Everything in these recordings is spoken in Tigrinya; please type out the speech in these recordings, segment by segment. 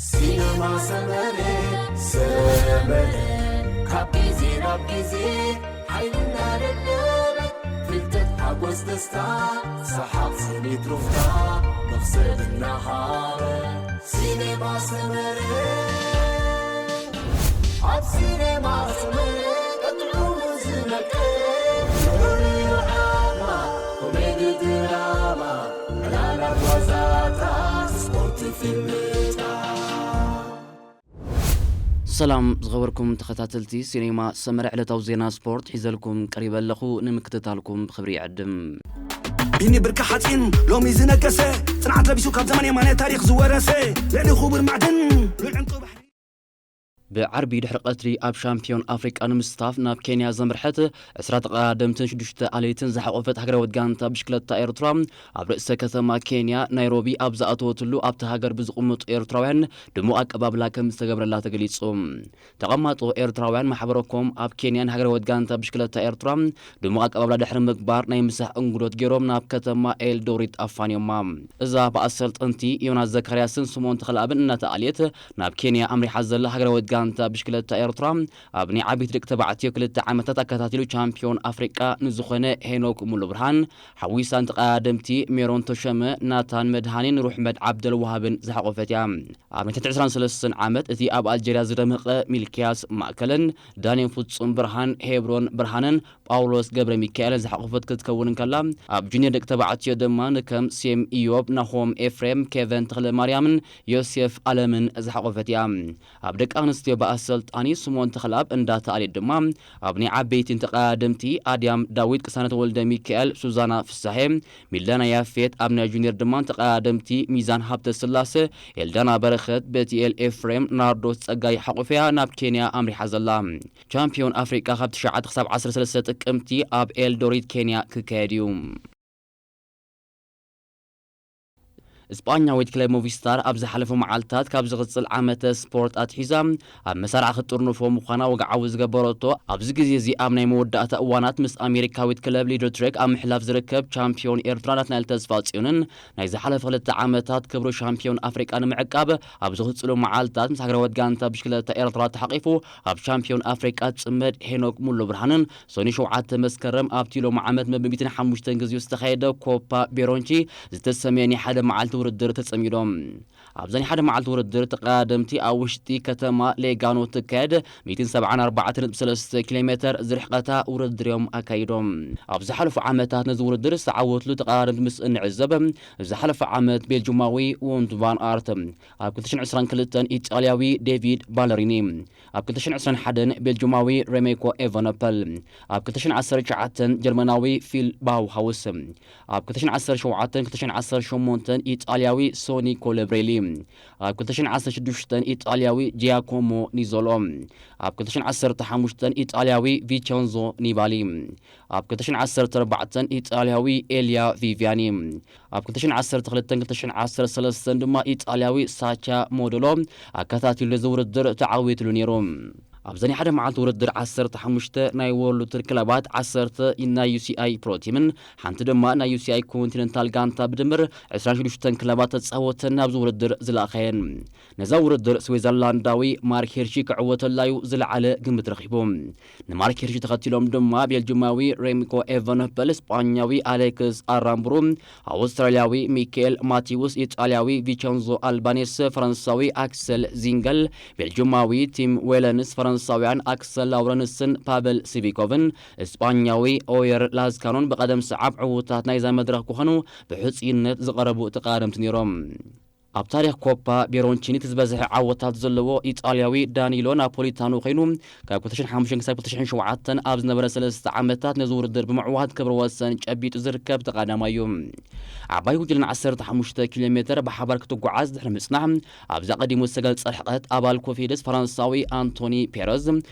ሲነማ ሰመረ፣ ሰመረ፣ ካብ ግዜ ናብ ግዜ ሓይልና ደለበ፣ ፍልጠት፣ ሓጎስ፣ ደስታ፣ ሰሓቕ፣ ስኒት፣ ሩፍታ፣ መኽሰብ እናሃበ። ሲነማ ሰመረ፣ ኣብ ሲነማ ሰመረ፣ ቀጥዑ ዝመቀረ፣ ፍቕሪ ዓማ፣ ኮሜዲ ድራማ፣ ዕላላት ዋዛታት፣ ስፖርት ፊልምታት። ሰላም ዝኸበርኩም ተኸታተልቲ ሲኔማ ሰመረ፣ ዕለታዊ ዜና ስፖርት ሒዘልኩም ቀሪበ ኣለኹ። ንምክትታልኩም ብኽብሪ ይዕድም። ቢኒ ብርኪ ሓፂን ሎሚ ዝነገሰ፣ ፅንዓት ለቢሱ ካብ ዘመን የማነ ታሪኽ ዝወረሰ፣ ልዕሊ ክቡር ማዕድን ሉል ዕንቁ ባሕሪ። ብዓርቢ ድሕሪ ቀትሪ ኣብ ሻምፒዮን ኣፍሪቃ ንምስታፍ ናብ ኬንያ ዘምርሐት ዕስራ ተቐዳደምትን ሽዱሽተ ኣለይትን ዝሓቖፈት ሃገራዊት ጋንታ ብሽክለታ ኤርትራ ኣብ ርእሰ ከተማ ኬንያ ናይሮቢ ኣብ ዝኣተወትሉ ኣብቲ ሃገር ብዝቕመጡ ኤርትራውያን ድሙቕ ኣቀባብላ ከም ዝተገብረላ ተገሊጹ። ተቐማጦ ኤርትራውያን ማሕበረኮም ኣብ ኬንያ ንሃገራዊት ጋንታ ብሽክለታ ኤርትራ ድሙቕ ኣቀባብላ ድሕሪ ምግባር ናይ ምሳሕ እንግዶት ገይሮም ናብ ከተማ ኤልዶሪት ኣፋንዮማ። እዛ ብኣሰልጠንቲ ዮናስ ዘካርያስን ስምኦን ተኽለኣብን እናተኣልየት ናብ ኬንያ ኣምሪሓ ዘላ ሃገራዊት ጋንታ ብሽክለታ ኤርትራ ኣብ ናይ ዓበይቲ ደቂ ተባዕትዮ ክልተ ዓመታት ኣከታቲሉ ቻምፒዮን ኣፍሪቃ ንዝኾነ ሄኖክ ሙሉ ብርሃን ሓዊሳ ንተቐዳደምቲ ሜሮን ተሾመ፣ ናታን መድሃኔን ሩሕመድ ዓብደልዋሃብን ዝሓቖፈት እያ። ኣብ ናይ ትሕቲ ዕስራን ሰለስተን ዓመት እቲ ኣብ ኣልጀርያ ዝደመቐ ሚልክያስ ማእከለን ዳንኤል ፍጹም ብርሃን፣ ሄብሮን ብርሃንን ጳውሎስ ገብረ ሚካኤልን ዝሓቖፈት ክትከውን እንከላ፣ ኣብ ጁኒየር ደቂ ተባዕትዮ ድማ ንከም ሴም ኢዮብ፣ ናሆም ኤፍሬም፣ ኬቨን ተኽለ ማርያምን ዮሴፍ ኣለምን ዝሓቖፈት እያ። ኣብ ደቂ ኣንስትዮ ብኣሰልጣኒ ስምኦን ተኽለኣብ እንዳተኣልየት ድማ ኣብ ናይ ዓበይቲን ተቐዳደምቲ ኣድያም ዳዊት፣ ቅሳነት ወልደ ሚካኤል፣ ሱዛና ፍሳሄ፣ ሚላና ያፌት፣ ኣብ ናይ ጁኒየር ድማ ተቐዳደምቲ ሚዛን ሃብተ ስላሰ፣ ኤልዳና በረኸት፣ ቤትኤል ኤፍሬም፣ ናርዶስ ጸጋይ ሓቑፍያ ናብ ኬንያ ኣምሪሓ ዘላ። ቻምፒዮን ኣፍሪቃ ካብ ትሽዓተ ክሳብ ዓሰርተ ሰለስተ ጥቅምቲ ኣብ ኤልዶሪት ኬንያ ክካየድ እዩ። እስጳኛዊት ክለብ ሞቪስታር ኣብ ዝሓለፉ መዓልታት ካብ ዝቕጽል ዓመተ ስፖርት ኣትሒዛ ኣብ መሳርዓ ክትጥርንፎ ምዃና ወግዓዊ ዝገበረቶ፣ ኣብዚ ግዜ እዚ ኣብ ናይ መወዳእታ እዋናት ምስ ኣሜሪካዊት ክለብ ሊዶትሬክ ኣብ ምሕላፍ ዝርከብ ቻምፒዮን ኤርትራ ናትናኤል ተስፋጽዮንን ናይ ዝሓለፈ ክልተ ዓመታት ክብሪ ሻምፒዮን ኣፍሪቃ ንምዕቃብ ኣብ ዝቕጽሉ መዓልታት ምስ ሃገራዊት ጋንታ ብሽክለታ ኤርትራ ተሓቒፉ ኣብ ቻምፒዮን ኣፍሪቃ ዝጽመድ ሄኖክ ሙሉ ብርሃንን ሰኒ ሸውዓተ መስከረም ኣብቲ ሎሚ ዓመት መበል ሚእትን ሓሙሽተን ግዜኡ ዝተኻየደ ኮፓ ቤሮንቺ ዝተሰመየ ናይ ሓደ መዓልቲ ውድድር ተጸሚዶም። ኣብዛ ናይ ሓደ መዓልቲ ውድድር ተቐዳደምቲ ኣብ ውሽጢ ከተማ ሌጋኖ ትካየድ ሚእትን ሰብዓን ኣርባዕተን ነጥቢ ሰለስተ ኪሎ ሜተር ዝርሕቐታ ውድድር እዮም ኣካይዶም። ኣብ ዝሓለፉ ዓመታት ነዚ ውድድር ዝተዓወትሉ ተቐዳደምቲ ምስ እንዕዘብ፣ ዝሓለፈ ዓመት ቤልጁማዊ ውንት ቫን ኣርት ኣብ ክልተ ሽሕን ዕስራን ክልተን ኢጣልያዊ ዴቪድ ባለሪኒ፣ ኣብ ክልተ ሽሕን ዕስራን ሓደን ቤልጁማዊ ሬሜኮ ኤቨነፐል፣ ኣብ ክልተ ሽሕን ዓሰርተ ትሽዓተን ጀርመናዊ ፊል ባውሃውስ፣ ኣብ ክልተ ሽሕን ዓሰርተ ሸውዓተን ክልተ ሽሕን ዓሰርተ ሸሞንተን ኢጣልያዊ ሶኒ ኮለብሬሊ፣ ኣብ ክልተ ሽሕን ዓሰርተ ሽዱሽተን ኢጣልያዊ ጂያኮሞ ኒዞሎ፣ ኣብ ክልተ ሽሕን ዓሰርተ ሓሙሽተን ኢጣልያዊ ቪቸንዞ ኒባሊ፣ ኣብ ክልተ ሽሕን ዓሰርተ ኣርባዕተን ኢጣልያዊ ኤልያ ቪቪያኒ፣ ኣብ ክልተ ሽሕን ዓሰርተ ክልተን ክልተ ሽሕን ዓሰርተ ሰለስተን ድማ ኢጣልያዊ ሳቻ ሞደሎ ኣከታቲሉ ነዚ ውድድር ተዓዊትሉ ነይሩ። ኣብዘን ሓደ መዓልቲ ውድድር ዓሰርተ ሓሙሽተ ናይ ወርልድ ቱር ክለባት፣ ዓሰርተ ናይ ዩ ሲ ኣይ ፕሮ ቲምን ሓንቲ ድማ ናይ ዩ ሲ ኣይ ኮንቲነንታል ጋንታ ብድምር ዕስራን ሽዱሽተን ክለባት ተጻወተን ናብዚ ውድድር ዝለኣኸየን። ነዛ ውድድር ስዊዘርላንዳዊ ማርክ ሄርሺ ክዕወተላዩ ዝለዓለ ግምት ረኺቡ። ንማርክ ሄርሺ ተኸቲሎም ድማ ቤልጅማዊ ሬምኮ ኤቨንፐል፣ ስጳኛዊ ኣሌክስ ኣራምብሩ፣ ኣውስትራልያዊ ሚካኤል ማቲውስ፣ ኢጣልያዊ ቪቸንዞ ኣልባኔስ፣ ፈረንሳዊ ኣክሰል ዚንገል፣ ቤልጅማዊ ቲም ዌለንስ፣ ፈረንሳውያን ኣክሰል ላውረንስን ፓቨል ሲቪኮቭን እስጳኛዊ ኦየር ላዝካኖን ብቐደም ሰዓብ ዕዉታት ናይዛ መድረኽ ክኾኑ ብሕጽይነት ዝቐረቡ ተቓደምቲ ነይሮም። ኣብ ታሪኽ ኮፓ ቤሮንቺኒ እቲ ዝበዝሐ ዓወታት ዘለዎ ኢጣልያዊ ዳኒሎ ናፖሊታኖ ኮይኑ፣ ካብ ክልተ ሽሕን ሓሙሽተን ክሳብ ክልተ ሽሕን ሸውዓተን ኣብ ዝነበረ ሰለስተ ዓመታት ነዚ ውድድር ብምዕዋት ክብረ ወሰን ጨቢጡ ዝርከብ ተቓዳማይ እዩ። ዓባይ ጉጅለ ን ዓሰርተ ሓሙሽተ ኪሎ ሜተር ብሓባር ክትጓዓዝ ድሕሪ ምጽናሕ፣ ኣብዚ ኣቐዲሙ ዝተገልጸ ርሕቀት ኣባል ኮፊድስ ፈረንሳዊ ኣንቶኒ ፔረዝ፣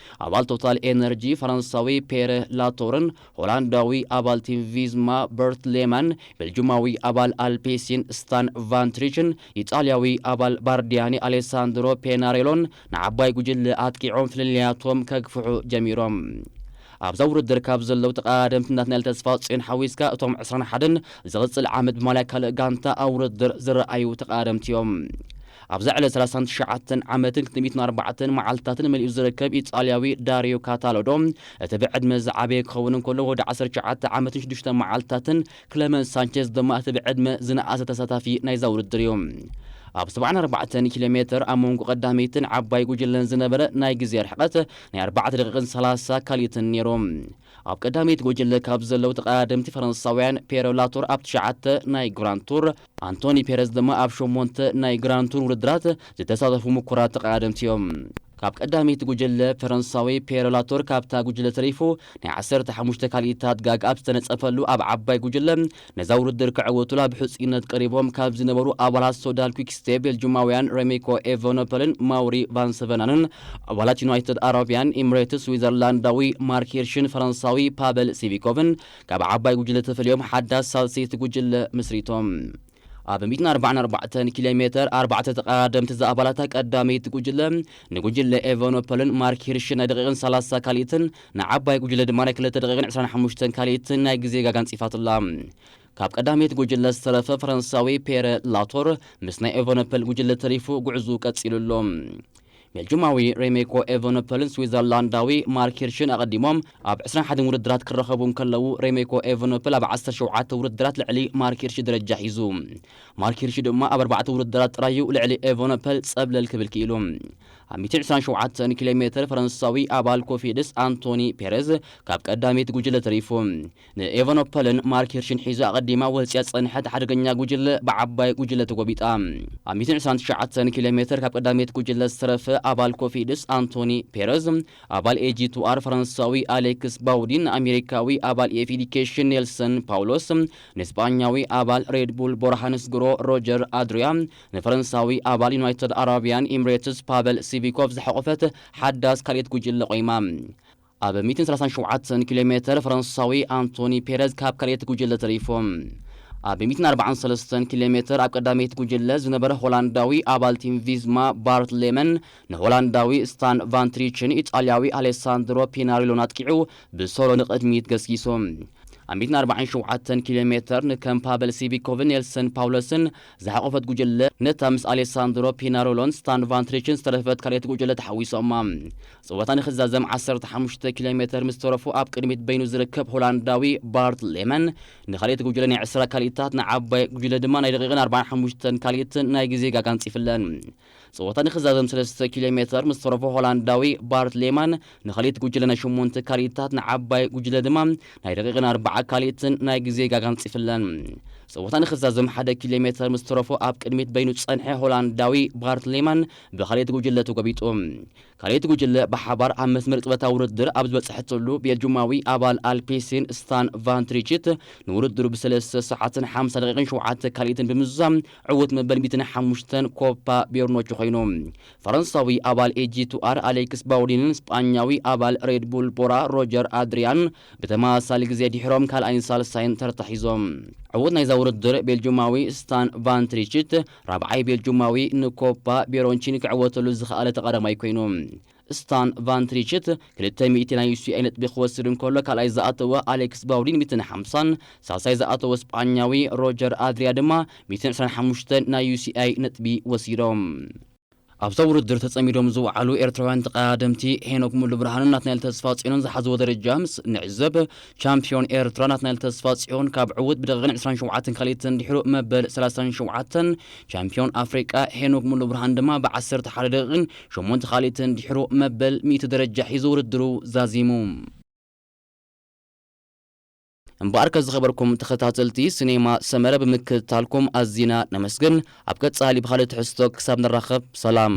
ኣባል ቶታል ኤነርጂ ፈረንሳዊ ፔረ ላቶርን ሆላንዳዊ ኣባል ቲም ቪዝማ በርት ሌማን፣ ቤልጁማዊ ኣባል ኣልፔሲን ስታን ቫንትሪችን ኢጣልያዊ ኣባል ባርዲያኒ ኣሌሳንድሮ ፔናሬሎን ንዓባይ ጉጅለ ኣጥቂዖም ፍልልያቶም ከግፍሑ ጀሚሮም። ኣብዛ ውድድር ካብ ዘለዉ ተቐዳደምቲ ናትናኤል ተስፋጽዮን ሓዊስካ እቶም ዕስራን ሓደን ዝቕጽል ዓመት ብማልያ ካልእ ጋንታ ኣብ ውድድር ዝረኣዩ ተቐዳደምቲ እዮም። ኣብዛ ዕለት ሰላሳን ትሽዓተን ዓመትን ክልተ ሚእትን ኣርባዕተን መዓልትታትን መሊኡ ዝርከብ ኢጣልያዊ ዳሪዮ ካታሎዶ፣ እቲ ብዕድመ ዝዓበየ ክኸውን እንከሎ፣ ወዲ ዓሰርተ ትሽዓተ ዓመትን ሽዱሽተ መዓልትታትን፣ ክለመንስ ሳንቼዝ ድማ እቲ ብዕድመ ዝነኣሰ ተሳታፊ ናይዛ ውድድር እዩ። ኣብ ሰብዓን ኣርባዕተን ኪሎ ሜትር ኣብ መንጎ ቀዳመይትን ዓባይ ጉጅለን ዝነበረ ናይ ግዜ ርሕቀት ናይ ኣርባዕተ ደቂቕን ሰላሳ ካልኢትን ነይሩ። ኣብ ቀዳመይቲ ጉጅለ ካብ ዘለዉ ተቐዳደምቲ፣ ፈረንሳውያን ፔሮ ላቶር ኣብ ትሽዓተ ናይ ግራንድ ቱር፣ ኣንቶኒ ፔረዝ ድማ ኣብ ሸሞንተ ናይ ግራንድ ቱር ውድድራት ዝተሳተፉ ምኩራት ተቐዳደምቲ እዮም። ካብ ቀዳመይቲ ጉጅለ፣ ፈረንሳዊ ፔሮ ላቶር ካብታ ጉጅለ ተሪፉ፣ ናይ ዓሰርተ ሓሙሽተ ካልኢታት ጋግ ኣብ ዝተነጸፈሉ፣ ኣብ ዓባይ ጉጅለ ነዛ ውድድር ክዕወቱላ ብሕጹይነት ቀሪቦም ካብ ዝነበሩ ኣባላት ሶዳል ኲክስቴፕ፣ ቤልጁማውያን ሬሜኮ ኤቨኖፐልን ማውሪ ቫንሰቨናንን፣ ኣባላት ዩናይትድ ኣረቢያን ኤምሬትስ፣ ስዊዘርላንዳዊ ማርክ ሂርሽን ፈረንሳዊ ፓበል ሲቪኮቭን ካብ ዓባይ ጉጅለ ተፈልዮም፣ ሓዳስ ሳልሰይቲ ጉጅለ ምስሪቶም። ኣብ ሚእትን ኣርባዓን ኣርባዕተን ኪሎ ሜትር፣ ኣርባዕተ ተቐዳደምቲ ዝኣባላታ ቀዳመይቲ ጉጅለ፣ ንጉጅለ ኤቨኖፐልን ማርክ ሂርሽን ናይ ደቂቕን ሰላሳ ካልኢትን፣ ንዓባይ ጉጅለ ድማ ናይ ክልተ ደቂቕን ዕስራን ሓሙሽተን ካልኢትን ናይ ግዜ ጋጋ ኣንጺፋትላ። ካብ ቀዳመይቲ ጉጅለ ዝተረፈ ፈረንሳዊ ፔረ ላቶር ምስ ናይ ኤቨኖፐል ጉጅለ ተሪፉ ጉዕዙ ቀጺሉ ኣሎ። ቤልጁማዊ ሬሜኮ ኤቨኖፐልን ስዊዘርላንዳዊ ማርክ ሂርሽን ኣቐዲሞም ኣብ ዕስራን ሓደን ውድድራት ክራኸቡ እንከለዉ፣ ሬሜኮ ኤቨኖፐል ኣብ ዓሰርተ ሸውዓተ ውድድራት ልዕሊ ማርክ ሂርሽ ደረጃ ሒዙ። ማርክ ሂርሽ ድማ ኣብ ኣርባዕተ ውድድራት ጥራይ እዩ ልዕሊ ኤቨኖፐል ጸብለል ክብል ክኢሉ። ኣብ ሚእትን ዕስራን ሸውዓተን ኪሎ ሜትር፣ ፈረንሳዊ ኣባል ኮፊድስ ኣንቶኒ ፔሬዝ ካብ ቀዳመይቲ ጉጅለ ተሪፉ። ንኤቨኖፐልን ማርክ ሂርሽን ሒዙ ኣቐዲማ ወጽያ ዝጸንሐት ሓደገኛ ጉጅለ ብዓባይ ጉጅለ ተጎቢጣ። ኣብ ሚእትን ዕስራን ትሽዓተን ኪሎ ሜትር ካብ ቀዳመይቲ ጉጅለ ዝተረፈ ኣባል ኮፊድስ ኣንቶኒ ፔረዝ፣ ኣባል ኤጂ ቱ ኣር ፈረንሳዊ ኣሌክስ ባውዲን፣ ንኣሜሪካዊ ኣባል ኤፍ ዲ ኬሽን ኔልሰን ፓውሎስ፣ ንስጳኛዊ ኣባል ሬድ ቡል ቦራ ሃንስ ግሮ ሮጀር ኣድሪያ፣ ንፈረንሳዊ ኣባል ዩናይትድ ኣረቢያን ኤምሬትስ ፓበል ሲቪኮቭ ዝሓቖፈት ሓዳስ ካልኣይቲ ጉጅለ ቆይማ። ኣብ ሚእትን ሰላሳን ሸውዓተን ኪሎ ሜትር፣ ፈረንሳዊ ኣንቶኒ ፔረዝ ካብ ካልኣይቲ ጉጅለ ተሪፉ። ኣብ ሚእትን ኣርባዓን ሰለስተን ኪሎ ሜትር ኣብ ቀዳመይቲ ጉጅለ ዝነበረ ሆላንዳዊ ኣባል ቲም ቪዝማ ባርት ሌመን ንሆላንዳዊ ስታን ቫን ትሪችን ኢጣልያዊ ኣሌሳንድሮ ፒናሪሎን ኣጥቂዑ ብሶሎ ንቕድሚት ገስጊሱ። ኣብ ሚእትን ኣርባዓን ሸውዓተን ኪሎ ሜትር ንከም ፓበል ሲቪኮቭን ኔልሰን ፓውለስን ዝሓቖፈት ጉጅለ፣ ነታ ምስ ኣሌሳንድሮ ፒናሮሎን ስታን ቫን ትሪችን ዝተረፈት ካልኣይቲ ጉጅለ ተሓዊሶማ። ጸወታ ንኽዛዘም ዓሰርተ ሓሙሽተ ኪሎ ሜትር ምስ ተረፉ፣ ኣብ ቅድሚት በይኑ ዝርከብ ሆላንዳዊ ባርት ሌመን ንኻልኣይቲ ጉጅለ ናይ ዕስራ ካልኢታት፣ ንዓባይ ጉጅለ ድማ ናይ ደቂቕን ኣርባዓን ሓሙሽተን ካልኢትን ናይ ግዜ ጋጋ ኣንጺፍለን። ጸወታ ንኽዛዘም ሰለስተ ኪሎ ሜትር ምስ ተረፎ፣ ሆላንዳዊ ባርት ሌማን ንኻልኣይቲ ጉጅለ ናይ ሸሞንተ ካልኢታት፣ ንዓባይ ጉጅለ ድማ ናይ ደቂቕን ኣርባዓ ካልኢትን ናይ ግዜ ጋጋ ኣንጺፍለን። ጸወታ ንኽዛዘም ሓደ ኪሎ ሜትር ምስ ተረፎ፣ ኣብ ቅድሚት በይኑ ዝጸንሐ ሆላንዳዊ ባርት ሌማን ብኻልኣይቲ ጉጅለ ተጎቢጡ። ካልኣይቲ ጉጅለ ብሓባር ኣብ መስመር ጸወታ ውድድር ኣብ ዝበጽሐትሉ፣ ቤልጁማዊ ኣባል ኣልፔሲን ስታን ቫን ትሪችት ንውድድሩ ብሰለስተ ሰዓትን ሓምሳ ደቂቕን ሸውዓተ ካልኢትን ብምዝዛም ዕዉት መበል ሚእትን ሓሙሽተን ኮፓ ቤርኖቹ ኮይኑ። ፈረንሳዊ ኣባል ኤጂ ቱ ኣር ኣሌክስ ባውዲንን ስጳኛዊ ኣባል ሬድ ቡል ቦራ ሮጀር ኣድሪያን ብተመሳሳሊ ግዜ ድሕሮም ካልኣይን ሳልሳይን ተርታ ሒዞም። ዕዉት ናይዛ ውድድር ቤልጁማዊ ስታን ቫን ትሪችት፣ ራብዓይ ቤልጁማዊ ንኮፓ ቤሮንቺን ክዕወተሉ ዝኸኣለ ተቐዳማይ ኮይኑ። ስታን ቫን ትሪችት ክልተ ሚእቲ ናይ ዩ ሲ ኣይ ነጥቢ ክወስድ እንከሎ፣ ካልኣይ ዝኣተወ ኣሌክስ ባውዲን ሚእትን ሓምሳን፣ ሳልሳይ ዝኣተወ ስጳኛዊ ሮጀር ኣድሪያ ድማ ሚእትን ዕስራን ሓሙሽተን ናይ ዩ ሲ ኣይ ነጥቢ ወሲዶም። ኣብዛ ውድድር ተጸሚዶም ዝወዓሉ ኤርትራውያን ተቐዳደምቲ ሄኖክ ሙሉ ብርሃንን ናትናኤል ተስፋጽዮንን ዝሓዝዎ ደረጃ ምስ ንዕዘብ፣ ቻምፒዮን ኤርትራ ናትናኤል ተስፋጽዮን ካብ ዕዉት ብደቂቕን ዕስራን ሸውዓተን ካልኢትን ድሕሩ መበል ሰላሳን ሸውዓተን፣ ቻምፒዮን ኣፍሪቃ ሄኖክ ሙሉ ብርሃን ድማ ብዓሰርተ ሓደ ደቂቕን ሸሞንተ ካልኢትን ድሕሩ መበል ሚእቲ ደረጃ ሒዙ ውድድሩ ዛዚሙ። እምበኣርከ ዝኸበርኩም ተኸታተልቲ፣ ሲኔማ ሰመረ ብምክትታልኩም ኣዚና ነመስግን። ኣብ ቀጻሊ ብኻልእ ትሕዝቶ ክሳብ ንራኸብ፣ ሰላም።